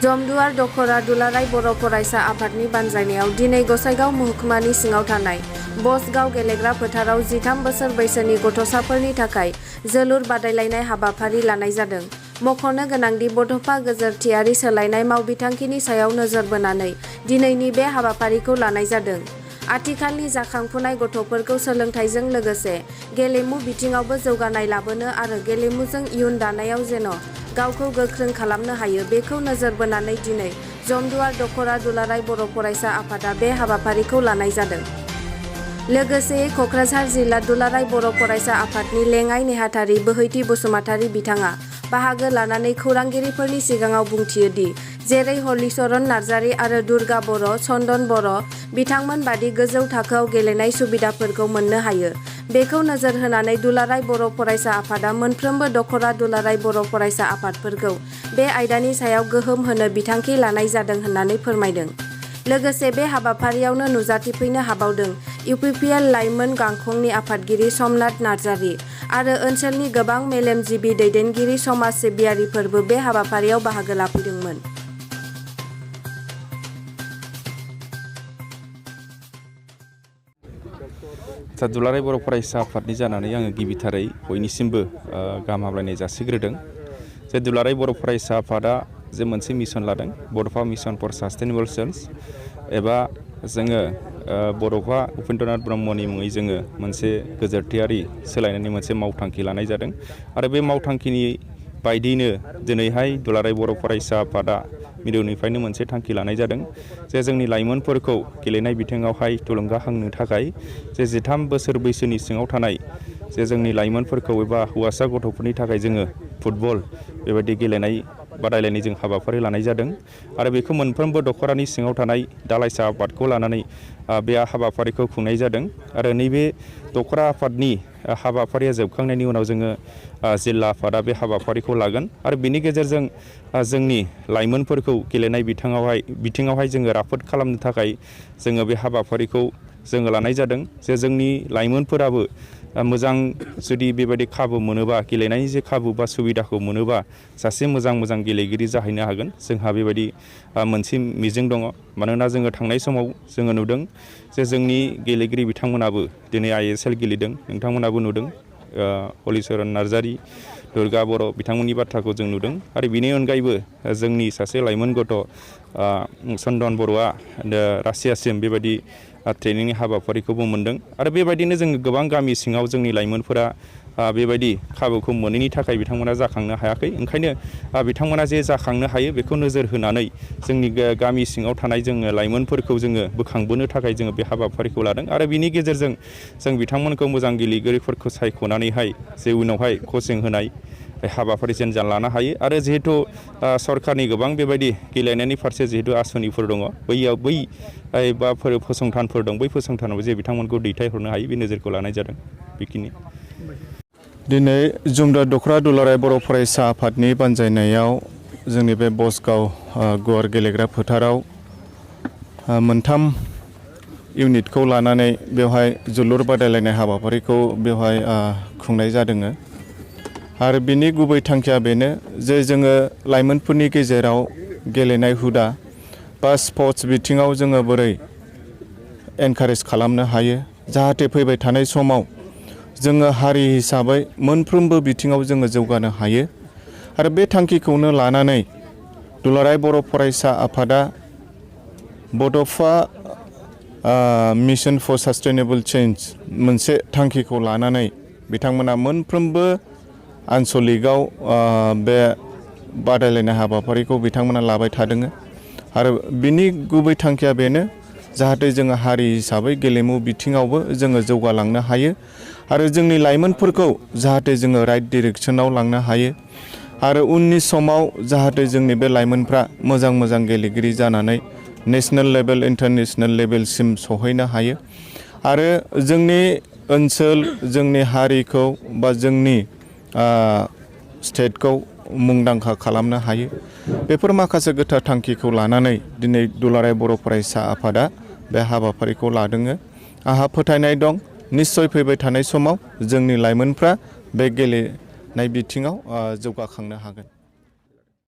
जमदुवार दख'रा दुलाराय बर' फरायसा आफादनि बानजायनायाव दिनै गसाइगाव महकुमानि सिङाव थानाय बसगाव गेलेग्रा फोथाराव 13 बोसोर बैसोनि गथ'साफोरनि थाखाय जोलुर बादायलायनाय हाबाफारि लानाय जादों। मख'नो गोनांदि बड'फा गोजोरथियारि सोलायनाय मावबिथांखिनि सायाव नोजोर बोनानै दिनैनि बे हाबाफारिखौ लानाय जादों। आथिखालनि जाखांफुनाय गथ'फोरखौ सोलोंथाइजों लोगोसे गेलेमु बिथिङावबो जौगानाय लाबोनो आरो गेलेमुजों इयुन दानायाव जेन' गावखौ गोख्रों खालामनो हायो बेखौ नोजोर बोनानै दिनै जमदुवार दख'रा दुलाराय बर' फरायसा आफादा बे हाबाफारिखौ लानाय जादों। लोगोसेयै क'क्राझार जिल्ला दुलाराय बर' फरायसा आफादनि लेङाइ नेहाथारि बोहैथि बसुमतारी बिथाङा बाहागो लानानै खौरांगिरिफोरनि सिगाङाव बुंथियोदि जेरै हलिचरन नार्जारी आरो दुर्गा बर', चन्दन बर' बिथांमोन बादि गोजौ थाखोआव गेलेनाय सुबिदाफोरखौ मोननो हायो। बेखौ नोजोर होनानै दुलाराय बर' फरायसा आफादा मोनफ्रोमबो दख'रा दुलाराय बर' फरायसा आफादफोरखौ बे आयदानि सायाव गोहोम होनो बिथांखि लानाय जादों होननानै फोरमायदों। लोगोसे बे हाबाफारियावनो नुजाथिफैनो हाबावदों इउपिपिएल लाइमोन गांखंनि आफादगिरि समनाथ नार्जारी आरो ओनसोलनि गोबां मेलेमजिबि दैदेनगिरि समाज सिबियारिफोरबो बे हाबाफारियाव बाहागो लाफैदोंमोन। दुलाराय बर' फरायसा आफादनि जानानै आङो गिबिथारै बयनिसिमबो गाहाम हामलायनाय जासिग्रोदों। जे दुलाराय बर' फरायसा आफादा जे मोनसे मिशन लादों बड'फा मिशन फर सास्टेनेबल चेन्ज एबा जोङो बड'फा उपेन्द्रनाथ ब्रह्मनि मुङै जोङो मोनसे गोजोरथियारि सोलायनायनि मोनसे मावथांखि लानाय जादों आरो बे मावथांखिनि बायदियैनो दिनैहाय दुलाराय बर' फरायसा आफादा मिरुनिफ्रायनो मोनसे थांखि लानाय जादों जे जोंनि लाइमोनफोरखौ गेलेनाय बिथिङावहाय थुलुंगाखांनो थाखाय जे 13 बोसोर बैसोनि सिङाव थानाय जे जोंनि लाइमोनफोरखौ एबा हौवासा गथ'फोरनि थाखाय जोङो फुटबल बेबायदि गेलेनाय बादायलायनाय जों हाबाफारि लानाय जादों आरो बेखौ मोनफ्रोमबो दख'रानि सिङाव थानाय दालाइसा आफादखौ लानानै बे हाबाफारिखौ खुंनाय जादों आरो नैबे दख'रा आफादनि हाबाफारिया जोबखांनायनि उनाव जोङो जिल्ला आफादा बे हाबाफारिखौ लागोन आरो बिनि गेजेरजों जोंनि लाइमोनफोरखौ गेलेनाय बिथिङावहाय जोङो राफोद खालामनो थाखाय जोङो बे हाबाफारिखौ जोङो लानाय जादों जे जोंनि लाइमोनफोराबो मोजां जुदि बेबायदि खाबु मोनोबा गेलेनायनि जे खाबु बा सुबिदाखौ मोनोबा सासे मोजां गेलेगिरि जाहैनो हागोन जोंहा बेबायदि मोनसे मिजिं दङ। मानोना जोङो थांनाय समाव जोङो नुदों जे जोंनि गेलेगिरि बिथांमोनाबो दिनै ISL गेलेदों नोंथांमोनाबो नुदों हलिचरन नार्जारी दुर्गा बर' बिथांमोननि बाथ्राखौ जों नुदों आरो बिनि अनगायैबो जोंनि सासे लाइमोन गथ' चन्दन बर'आ रासियासिम बेबायदि ट्रेनिंनि हाबाफारिखौबो मोन्दों आरो बेबायदिनो जोङो गोबां गामि सिङाव जोंनि लाइमोनफोरा बेबायदि खाबुखौ मोनैनि थाखाय बिथांमोना जाखांनो हायाखै। ओंखायनो बिथांमोना जे जाखांनो हायो बेखौ नोजोर होनानै जोंनि गामि सिङाव थानाय जोङो लाइमोनफोरखौ जोङो बोखांबोनो थाखाय जोङो बे हाबाफारिखौ लादों आरो बिनि गेजेरजों जों बिथांमोनखौ मोजां गेलेगिरिफोरखौ सायख'नानैहाय जे उनावहाय कचिं होनाय हाबाफारि जेन लानो हायो आरो जिहेथु सरकारनि गोबां बेबायदि गेलेनायनि फारसे जिहेतु आसनिफोर दङ बै बा फसंथानफोर दं बै फसंथानाव जे बिथांमोनखौ दैथायहरनो हायो बे नोजोरखौ लानाय जादों। बेखिनि दिनै जमदुवार दख'रा दुलाराय बर' फरायसा आफादनि बानजायनायाव जोंनि बे बसगाव गुवार गेलेग्रा फोथाराव मोनथाम इउनिटखौ लानानै बेवहाय जोलुर बादायलायनाय हाबाफारिखौ बेवहाय खुंनाय जादों आरो बिनि गुबै थांखिया बेनो जे जोङो लाइमोनफोरनि गेजेराव गेलेनाय हुदा बा स्पर्ट्स बिथिङाव जोङो बोरै एनकारेज खालामनो हायो जाहाथे फैबाय थानाय समाव जोङो हारि हिसाबै मोनफ्रोमबो बिथिङाव जोङो जौगानो हायो आरो बे थांखिखौनो लानानै दुलाराय बर' फरायसा आफादा बड'फा मिशन फर सास्टेनेबल चेन्ज मोनसे थांखिखौ लानानै बिथांमोना मोनफ्रोमबो आनसलिकआव बे बादायलायनाय हाबाफारिखौ बिथांमोना लाबाय थादों आरो बिनि गुबै थांखिया बेनो जाहाथे जोङो हारि हिसाबै गेलेमु बिथिङावबो जोङो जौगालांनो हायो आरो जोंनि लाइमोनफोरखौ जाहाथे जोङो राइट डिरेक्सनाव लांनो हायो आरो उननि समाव जाहाथे जोंनि बे लाइमोनफ्रा मोजां गेलेगिरि जानानै नेशनेल लेभेल इन्टारनेशनेल लेभेलसिम सहैनो हायो आरो जोंनि ओनसोल जोंनि हारिखौ बा जोंनि स्टेटखौ मुंदांखा खालामनो हायो। बेफोर माखासे गोथार थांखिखौ लानानै दिनै दुलाराय बर' फरायसा आफादा बे हाबाफारिखौ लादों। आंहा फोथायनाय दं निश्चय फैबाय थानाय समाव जोंनि लाइमोनफ्रा बे गेलेनाय बिथिङाव जौगाखांनो हागोन।